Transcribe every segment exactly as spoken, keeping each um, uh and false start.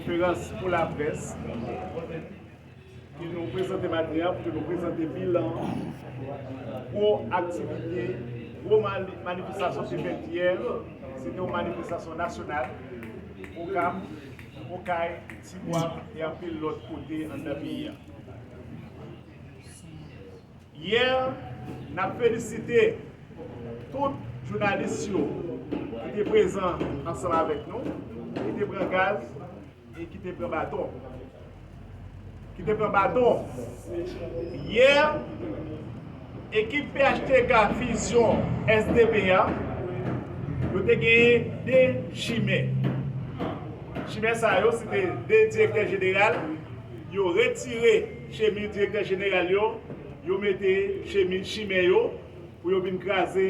Konferans pou laprès ke nou prezante maten an, pou ke nou prezante bilan gwo aktivite, gwo mani-, manifestasyon ki fèt yè. Se te yon manifestasyon nasyonal, Okap, Okay, Tibwa e anpil lòt kote anndan peyi a. Yè, n ap felisite tout jounalis yo ki te prezan ansanm avèk nou, ki te pran gaz e ki te pran baton. Ki te pran baton. Yè, ekip P H T K Fusion S D P a, yo te genyen de chimè. Chimè sa yo, se te de direktè jeneral. Yo retire chemiz direktè jeneral yo, yo mete chemiz chimè yo pou yo vin kraze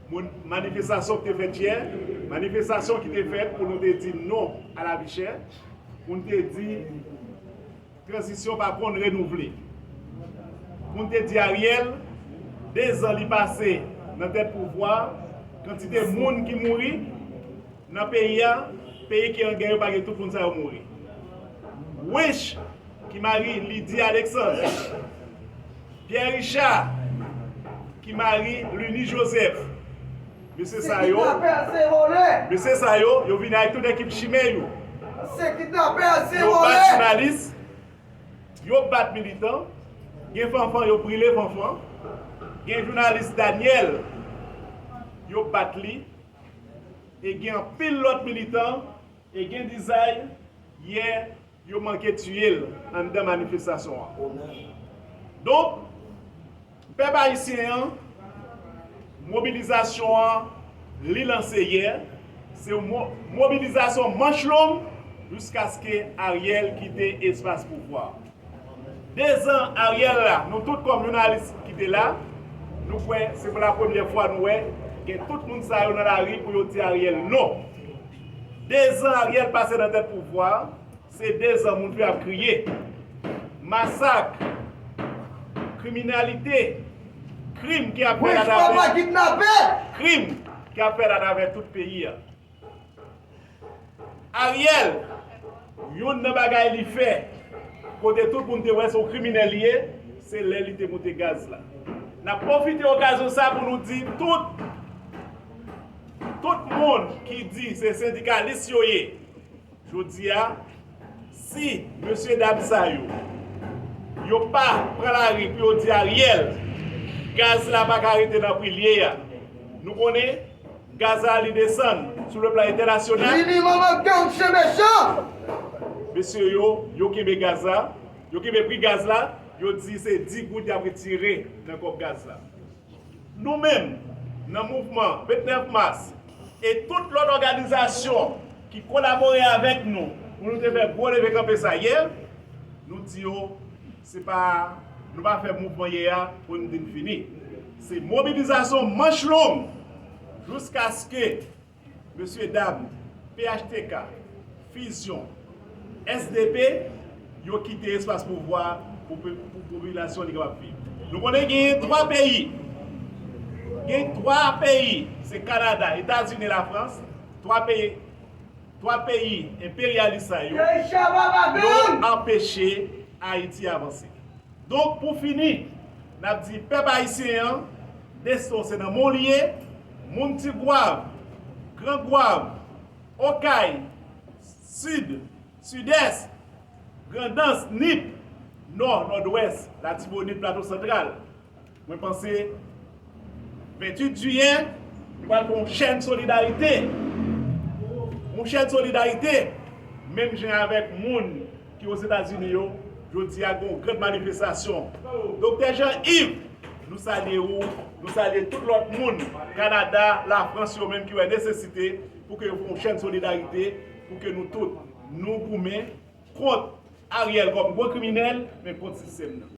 moun, manifestasyon ki te fèt yè, manifestasyon ki te fèt pou nou te di non a lavi chè, pou nou te di tranzisyon pa konn renouvle. Pou nou te di Ariel, dezan li pase nan tèt pouvwa, kantite moun ki mouri, nan peyi a, peyi ki an gè yo pa gen tout moun sa yo mouri. Wench, ki mari Lydie Alexandre, Pierre Richard, ki mari Lunie Joseph. Mesye sa yo, mesye sa yo, yo vini avèk tout ekip chimè yo. Yo bat jounalis, yo bat militan, gen fanfan, yo brile fanfan, gen jounalis Daniel, yo bat li, e gen anpil lòt militan, e gen dizay, yè, yo manke tiye l anndan manifestasyon an. Donk, pèp ayisyen an, mobilizasyon an, li lanse yè, se yon mo-, mobilizasyon manch long jiskaske Ariel kite espas pouvwa. Dezan Ariel la, nou tout kòm jounalis ki te la, nou kwè se pou la premyè fwa nou wè gen tout moun sa yo nan lari pou yo di Ariel non. Dezan Ariel pase nan tèt pouvwa, se dezan moun fè ap kriye. Masak, kriminalite, krim ki ap fèt atravè, krim ki ap fèt atravè tout peyi a. Ariel, youn nan bagay li fè, kote tout moun te wè se yon kriminèl li ye, se lè li te moute gaz la. N ap pwofite okazyon sa pou nou di tout, tout moun ki di se sendikalis yo ye, jodi a, si mesye dam sa yo, yo pa pran lari pou yo di Ariel, gaz la pa ka rete nan pri l ye a. Nou konnen gaz la li desann sou le plan entènasyonal. Vini manman gang chen mechan! Mesye yo, yo kenbe gaz la, yo kenbe pri gaz la, yo di se dis goud y ap retire nan kòb gaz la. Nou menm, nan mouvman vennèf mas, e tout lòt òganizasyon ki kolabore avèk nou pou nou te fè gwo leve kanpe sa yè, nou di yo, se pa, nou pa fè mouvman yè a pou n di n fini. Se mobilizasyon manch long jiskaske mesye dam P H T K, Fusion, S D P, yo kite espas pouvwa pou, pou, pou popilasyon li kapab viv. Nou konnen genyen twa peyi. Gen twa peyi, se Kanada, Etazini, Lafrans, twa peyi, twa peyi enperyalis sa yo, yo anpeche Ayiti avanse. Donk, pou fini, n ap di pèp ayisyen an, desten w se nan men w li ye, moun Tigwav, Grangwav, Okay, Sid, Sidès, Grandans, Nip, Nò, Nòdwès, Latibonit, Plato Santral. Mwen panse venntuit jiyè, nou pral fè yon chèn solidarite. Yon chèn solidarite, menm jan avèk moun ki Ozetazini yo, jodi a gen yon gran manifestasyon. Doktè Jean Yves, nou salye ou, nou salye tout lòt moun, Kanada, Lafrans yo menm ki wè nesesite pou ke yo fè yon chèn solidarite, pou ke nou tout, nou goumen kont Ariel kòm gwo kriminèl, men kont sistèm nan.